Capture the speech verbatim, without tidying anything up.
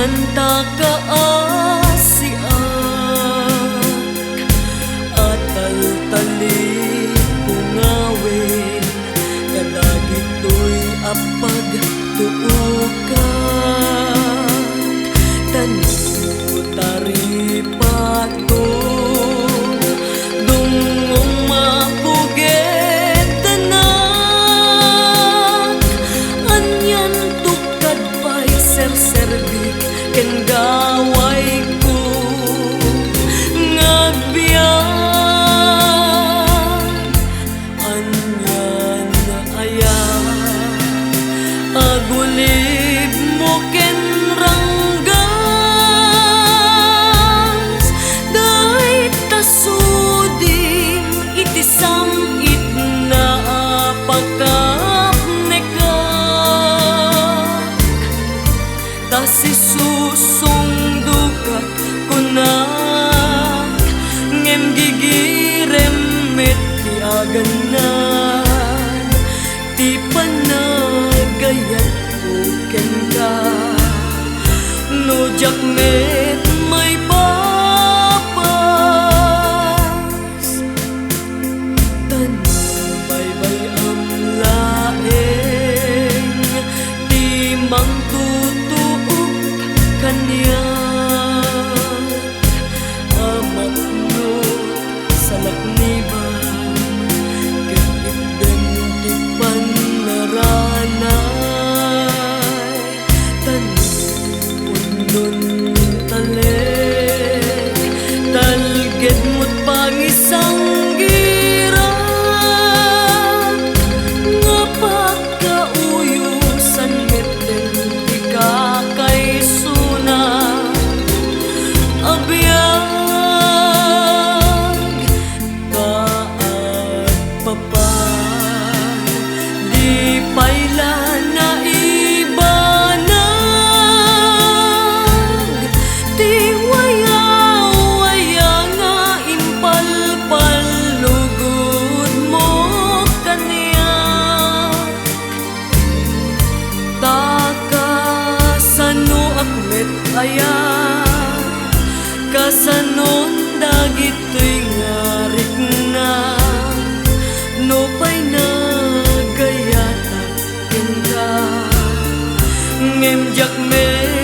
Anta kaasiak a taltalipong awen kadagitoy a pagtuokak. Tano taripato, dungngong mapugetenak. Anian tukad pay serserbik ken gawayko nga agbiag. Anian aya agulibmo ken ranggas? Dayta sudim iti sam-itna a pakapnekak. Ta sisusungdokat, kunak, ngem gigirem met ti agannan ti panagayatko kenka. No diak met maipapas, Tan baybay-am laeng ti mangtutuok kaniak a mapno sa lakniban ket itdem ti pannaranay. Tan unnon talek, talged mo't pangisanggirak, nga pagkauyosan metten ti kakaisuna a biag. Ta agpapan, di pay la naibanag ti wayawaya nga impalpallugudmo kaniak. Ta kasanoak met aya? Kasanon dagitoy nga rikna? No pay nagayatak kenka, ngem diak met